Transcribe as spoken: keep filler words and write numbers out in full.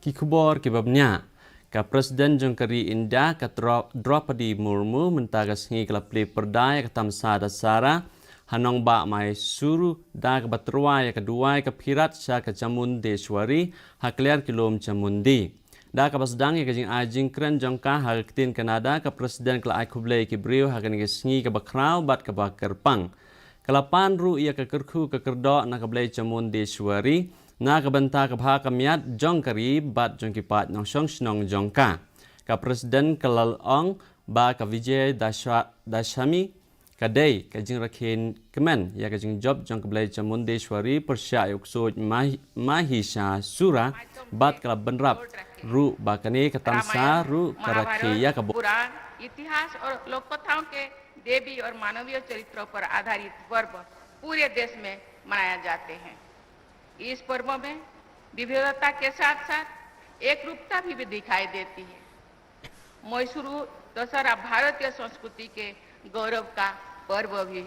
Ki khubor kiba bniah. Ka President jong ka ri India, ka Dro-, Draupadi Murmu, mynta ka sngi ka la plie pyrda ïa ka tamasa Dasara ha nongbah Mysuru da kaba tyrwa ïa ka duwai ka phirat sha ka Chamundeshwari ha kliar ki lum Chamundi. Da kaba sdang ïa ka jingai jingkren jong ka ha ka ktien Kannada, ka President ka la ai khublei ïa ki briew ha kane ka sngi kaba khraw bad kaba kyrpang. Ka la pan ruh ïa ka kyrkhu ka kyrdoh na ka Blei Chamundeshwari na ka bynta ka bha ka miat jong ka ri bad jong ki paid nongshong shnong jong ka. Ka President ka la ong ba ka Vijay Dasha-, Dashami ka dei ka jingrakhe kmen ïa ka jingjop jong ka Blei Chamundeshwari pyrshah ïa u ksuid Mahi-, Mahishasura bad ka la bynrap ruh ba kane ka tamasa ruh ka rakhe ïa ka bor. पुराण, इतिहास और लोक कथाओं के देवी और मानवीय चरित्रों पर आधारित पर्व पूरे देश में मनाया जाते हैं। इस पर्व में विविधता के साथ साथ एकरूपता भी, भी दिखाई देती है। मैसूरू दशहरा भारतीय संस्कृति के गौरव का पर्व भी है।